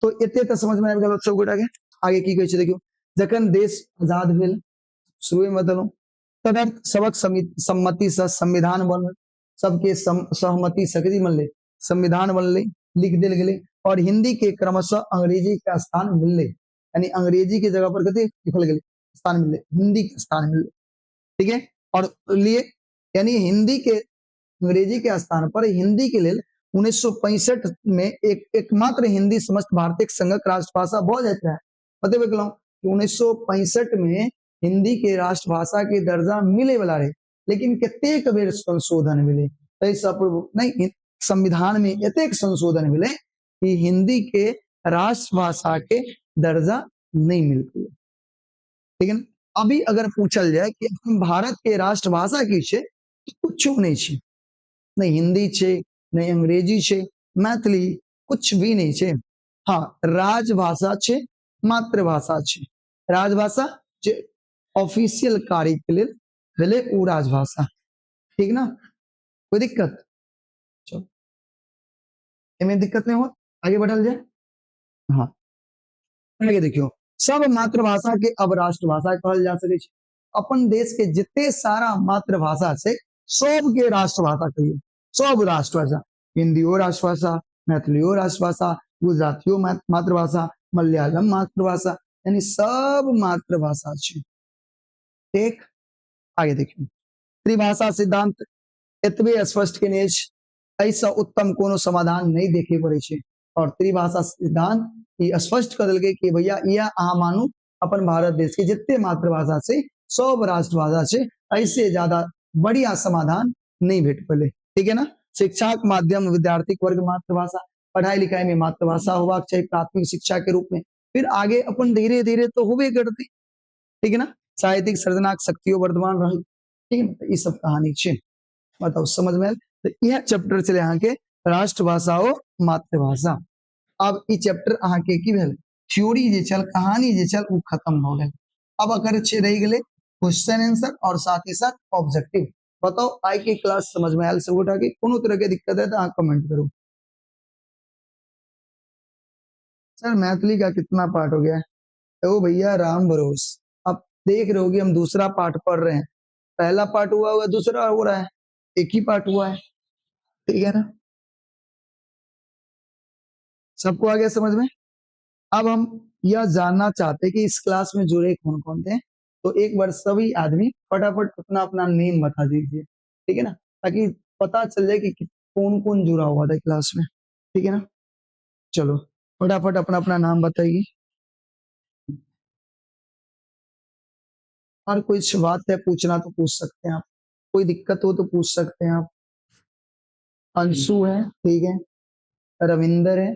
तो एते तो समझ में आबि गेल सब गोटा के। आगे की कहै छै देखियौ, जखन देश आजाद भेल, शुरुए में बतेलहुँ, तदर्थ सबक सम्मति से संविधान बनल, सबके सहमति से कथी बनलै, संविधान बनलै, लिख देल गेलै, और हिंदी के क्रमशः अंग्रेजी के स्थान मिललै, यानी अंग्रेजी के जगह पर कथी लिखल गेलै, स्थान मिललै, हिंदी के स्थान मिललै, ठीक है। और लिए यानी हिंदी के अंग्रेजी के स्थान पर हिंदी के लेल 1965 में एकमात्र हिंदी समस्त भारतीय संघक राष्ट्रभाषा भऽ जाइत रहे। बतेबे केलहुँ कि 1965 में हिंदी के राष्ट्रभाषा के दर्जा मिले वाला रहे, लेकिन कतेक बेर संशोधन भेलै, ताहिसँ पूर्व नहीं, संविधान में एतेक संशोधन भेलै कि हिंदी के राष्ट्रभाषा के दर्जा नहीं मिल पेलै। लेकिन अभी अगर पूछल जाए कि हम भारत के राष्ट्रभाषा की छै, तो कुछो नहीं छै, नहीं हिंदी छै, नहीं अंग्रेजी छै, मैथिली कुछ भी नहीं छै। हाँ, राजभाषा छै, मातृभाषा छै। राजभाषा जे ऑफिशियल कार्य के लेल भेलै उ राजभाषा, ठीक ना, कोई दिक्कत? चलो, एमे दिक्कत नहीं हो, आगे बढ़ल जाए। हाँ, आगे देखियो, सब मातृभाषा के अब राष्ट्रभाषा कहल जा सकै छै। अपन देश के जिते सारा मातृभाषा छै सबके राष्ट्रभाषा कहियो, सब राष्ट्रभाषा, हिंदियो राष्ट्रभाषा, मैथिलियो राष्ट्रभाषा, गुजरातियो मातृभाषा, मलयालम मातृभाषा, यानी सब मातृभाषा छै। ठीक, आगे देखियो, त्रिभाषा सिद्धांत एतबे स्पष्ट केने अछि, एहिसँ उत्तम कोनो समाधान नहीं देखे पड़ै छै। और त्रिभाषा सिद्धांत ई स्पष्ट कऽ देलकै कि भैया इएह अहाँ मानू, अपन भारत देश के जिते मातृभाषा छै सब राष्ट्रभाषा छै, ऐसे ज्यादा बढ़िया समाधान नहीं भेट पेलै, ठीक है ना। शिक्षा के माध्यम विद्यार्थी वर्ग मातृभाषा, पढ़ाई लिखाई में मातृभाषा होबाक चाही प्राथमिक शिक्षा के रूप में, फिर आगे अपन धीरे धीरे तो होबे करतै, ठीक है ना। साहित्यिक सर्जनाक शक्तियों वर्धमान रही, ठीक है ना। तो ई सब कहानी छै, बताउ समझ में आयल? तो यह चैप्टर छलै अहाँके राष्ट्रभाषा ओ मातृभाषा। अब ई चैप्टर अहाँके की भेल, थ्योरी जे छल, कहानी जे छल, उ खत्म भऽ गेल। अब अगर रहि गेलै क्वेश्चन आंसर और साथ ही साथ ऑब्जेक्टिव। बताओ आई के क्लास समझ में आयल सब गोटा के? कोनो तरह के दिक्कत है तो अहाँ कमेंट करू। सर मैथिली का कितना पार्ट हो गया है? ओ भैया राम भरोस, आप देख रहे हो कि हम दूसरा पार्ट पढ़ रहे हैं, पहला पार्ट हुआ हुआ दूसरा हो रहा है, एक ही पार्ट हुआ है, ठीक है ना। सबको आ गया समझ में? अब हम यह जानना चाहते हैं कि इस क्लास में जुड़े कौन कौन थे, तो एक बार सभी आदमी फटाफट अपना अपना नेम बता दीजिए, ठीक है ना, ताकि पता चल जाए कि कौन कौन जुड़ा हुआ था क्लास में, ठीक है ना। चलो फटाफट अपना अपना नाम बताइए। और कुछ बात है पूछना तो पूछ सकते हैं आप, कोई दिक्कत हो तो पूछ सकते हैं आप। अंशु है, ठीक है, रविंदर है,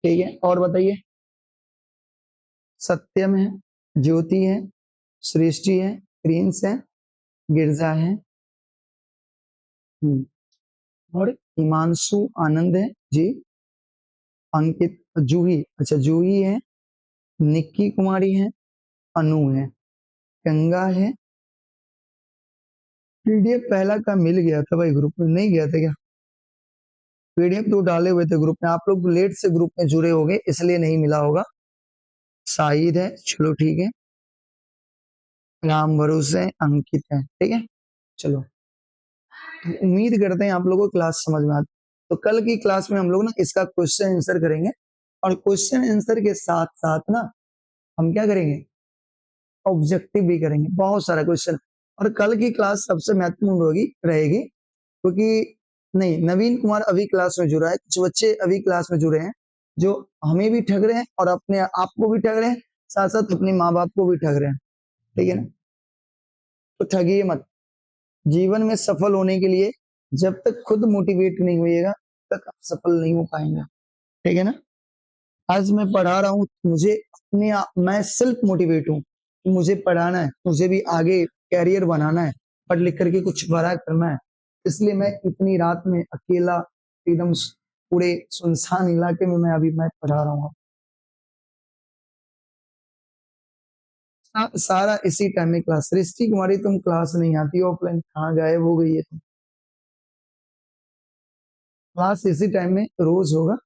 ठीक है, और बताइए, सत्यम है, ज्योति है, सृष्टि है, प्रिंस है, गिरजा है, और हिमांशु आनंद है जी, अंकित, जूही, अच्छा जूही है, निक्की कुमारी है, अनु है, गंगा है। पीडीएफ पहला का मिल गया था भाई ग्रुप में, नहीं गया था क्या? पीडीएफ तो डाले हुए थे ग्रुप में, आप लोग लेट से ग्रुप में जुड़े होंगे इसलिए नहीं मिला होगा। साहिद है, चलो ठीक है, राम भरोसे है, अंकित है, ठीक है। चलो तो उम्मीद करते हैं आप लोगों को क्लास समझ में आती। तो कल की क्लास में हम लोग ना इसका क्वेश्चन आंसर करेंगे, और क्वेश्चन आंसर के साथ साथ ना हम क्या करेंगे, ऑब्जेक्टिव भी करेंगे, बहुत सारा क्वेश्चन। और कल की क्लास सबसे महत्वपूर्ण होगी रहेगी, क्योंकि नहीं, नवीन कुमार अभी क्लास में जुड़ा है, कुछ बच्चे अभी क्लास में जुड़े हैं जो हमें भी ठग रहे हैं और अपने आप को भी ठग रहे हैं, साथ साथ अपने माँ बाप को भी ठग रहे हैं, ठीक है ना। तो ठगिए मत। जीवन में सफल होने के लिए जब तक खुद मोटिवेट नहीं होइएगा तब तक आप सफल नहीं हो पाएंगे, ठीक है ना। आज मैं पढ़ा रहा हूँ, मुझे अपने आप, मैं सेल्फ मोटिवेट हूँ, मुझे पढ़ाना है, मुझे भी आगे कैरियर बनाना है, पढ़ लिख करके कुछ बड़ा करना है, इसलिए मैं इतनी रात में अकेला एकदम पूरे सुनसान इलाके में मैं अभी पढ़ा रहा हूँ। सारा इसी टाइम में क्लास। सृष्टि कुमारी तुम क्लास नहीं आती ऑफलाइन, कहाँ गायब हो गई है तुम? क्लास इसी टाइम में रोज होगा,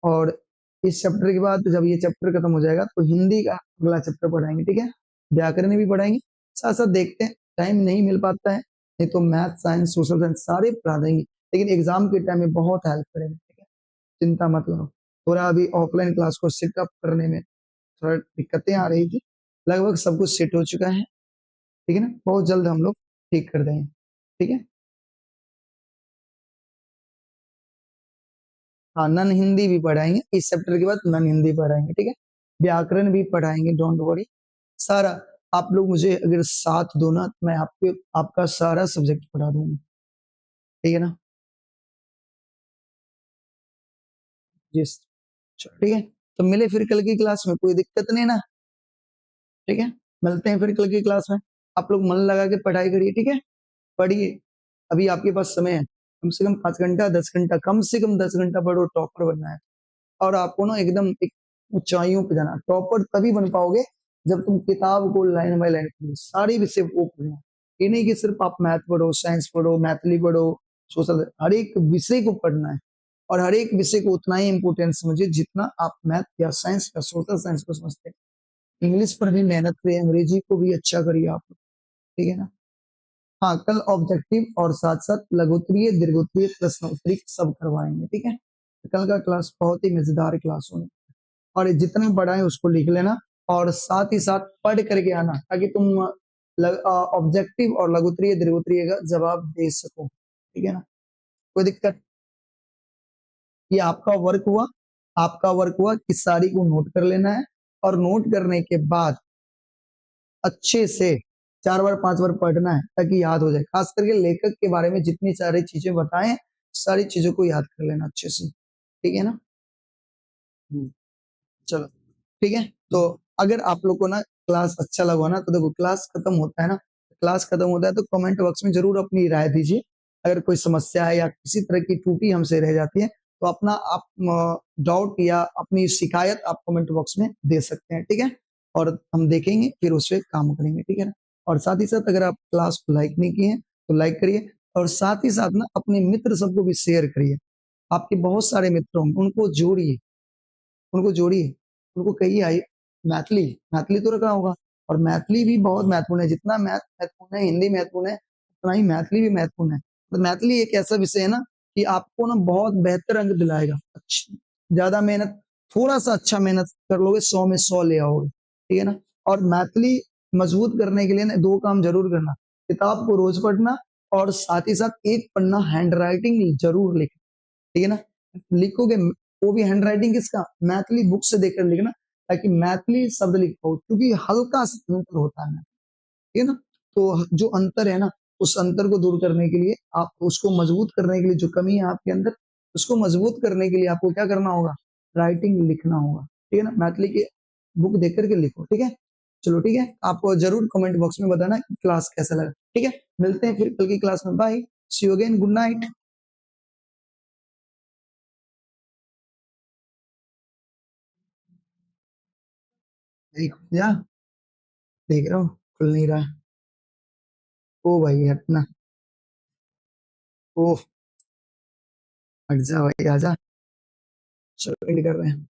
और इस चैप्टर के बाद जब ये चैप्टर खत्म हो जाएगा तो हिंदी का अगला चैप्टर पढ़ाएंगे, ठीक है। व्याकरण भी पढ़ाएंगे साथ साथ, देखते हैं टाइम नहीं मिल पाता है, नहीं तो मैथ साइंस सोशल साइंस सारे पढ़ा देंगे, लेकिन एग्जाम के टाइम में बहुत हेल्प करेंगे, ठीक है, चिंता मत करो। थोड़ा अभी ऑफलाइन क्लास को सेटअप करने में थोड़ा दिक्कतें आ रही थी, लगभग सब कुछ सेट हो चुका है, ठीक है ना, बहुत जल्द हम लोग ठीक कर देंगे, ठीक है। हाँ, नन हिंदी भी पढ़ाएंगे इस चैप्टर के बाद, नन हिंदी पढ़ाएंगे, ठीक है, व्याकरण भी पढ़ाएंगे, don't worry. सारा आप लोग मुझे अगर साथ दो ना तो मैं आपके आपका सारा सब्जेक्ट पढ़ा दूंगा, ठीक है ना। जी ठीक है, तो मिले फिर कल की क्लास में, कोई दिक्कत नहीं ना, ठीक है, मिलते हैं फिर कल की क्लास में। आप लोग मन लगा के पढ़ाई करिए, ठीक है, पढ़िए, अभी आपके पास समय है, कम से कम 5 घंटा 10 घंटा, कम से कम 10 घंटा पढ़ो, टॉपर बनना है। और आपको ना एकदम एक ऊंचाइयों पे जाना, टॉपर तभी बन पाओगे जब तुम किताब को लाइन बाय लाइन पढ़ो, सारे विषय को पढ़ना। ये नहीं कि सिर्फ आप मैथ पढ़ो, साइंस पढ़ो, मैथली पढ़ो, सोशल, हर एक विषय को पढ़ना है, और हर एक विषय को उतना ही इम्पोर्टेंस समझिए जितना आप मैथ या साइंस या सोशल साइंस को समझते हैं। इंग्लिश पर भी मेहनत करिए, अंग्रेजी को भी अच्छा करिए आप, ठीक है ना। हाँ, कल ऑब्जेक्टिव और साथ साथ लघुत्तरीय दीर्घोत्तरीय प्रश्नोत्तरी सब करवाएंगे, ठीक है। कल का क्लास बहुत ही मजेदार क्लास होने, और जितना पढ़ा है उसको लिख लेना और साथ ही साथ पढ़ करके आना, ताकि तुम ऑब्जेक्टिव और लघुत्तरीय दीर्घोत्तरीय का जवाब दे सको, ठीक है ना। कोई दिक्कत? ये आपका वर्क हुआ, आपका वर्क हुआ कि सारी को नोट कर लेना है, और नोट करने के बाद अच्छे से 4 बार 5 बार पढ़ना है ताकि याद हो जाए। खास करके लेखक के बारे में जितनी सारी चीजें बताएं सारी चीजों को याद कर लेना अच्छे से, ठीक है ना। चलो ठीक है। तो अगर आप लोग को ना क्लास अच्छा लगा ना, तो देखो क्लास खत्म होता है ना, क्लास खत्म होता है तो कमेंट बॉक्स में जरूर अपनी राय दीजिए। अगर कोई समस्या है या किसी तरह की त्रुटि हमसे रह जाती है तो अपना आप डाउट या अपनी शिकायत आप कमेंट बॉक्स में दे सकते हैं, ठीक है, और हम देखेंगे फिर उस पर काम करेंगे, ठीक है ना। और साथ ही साथ अगर आप क्लास को लाइक नहीं किए हैं तो लाइक करिए, और साथ ही साथ ना अपने मित्र सबको भी शेयर करिए। आपके बहुत सारे मित्र होंगे, उनको जोड़िए, उनको जोड़िए, उनको कहिए आई मैथिली, मैथिली तो रखा होगा, और मैथिली भी बहुत महत्वपूर्ण है। जितना मैथ महत्वपूर्ण है, हिंदी महत्वपूर्ण है, उतना ही मैथिली भी महत्वपूर्ण है। तो मैथिली एक ऐसा विषय है ना कि आपको ना बहुत बेहतर अंक दिलाएगा। अच्छा, ज्यादा मेहनत, थोड़ा सा अच्छा मेहनत कर लोगे, 100 में 100 ले आओगे, ठीक है ना। और मैथिली मजबूत करने के लिए ना 2 काम जरूर करना, किताब को रोज पढ़ना और साथ ही साथ 1 पन्ना हैंड राइटिंग जरूर लिखना, ठीक है ना। लिखोगे वो भी हैंड राइटिंग किसका, मैथिली बुक से देखकर लिखना, ताकि मैथिली शब्द लिख पाओ, क्योंकि हल्का सा अंतर होता है, ठीक है ना। तो जो अंतर है ना, उस अंतर को दूर करने के लिए, आप उसको मजबूत करने के लिए, जो कमी है आपके अंदर उसको मजबूत करने के लिए आपको क्या करना होगा, राइटिंग लिखना होगा, ठीक है ना। मैथिली की बुक देख करके लिखो, ठीक है। चलो ठीक है, आपको जरूर कमेंट बॉक्स में बताना कि क्लास कैसा लगा, ठीक है। मिलते हैं फिर कल की क्लास में, bye, see you again, good night. जा देख रहा हूँ खुल नहीं रहा। ओ भाई हटना, ओ हट जा भाई, आजा। चलो एंड कर रहे हैं।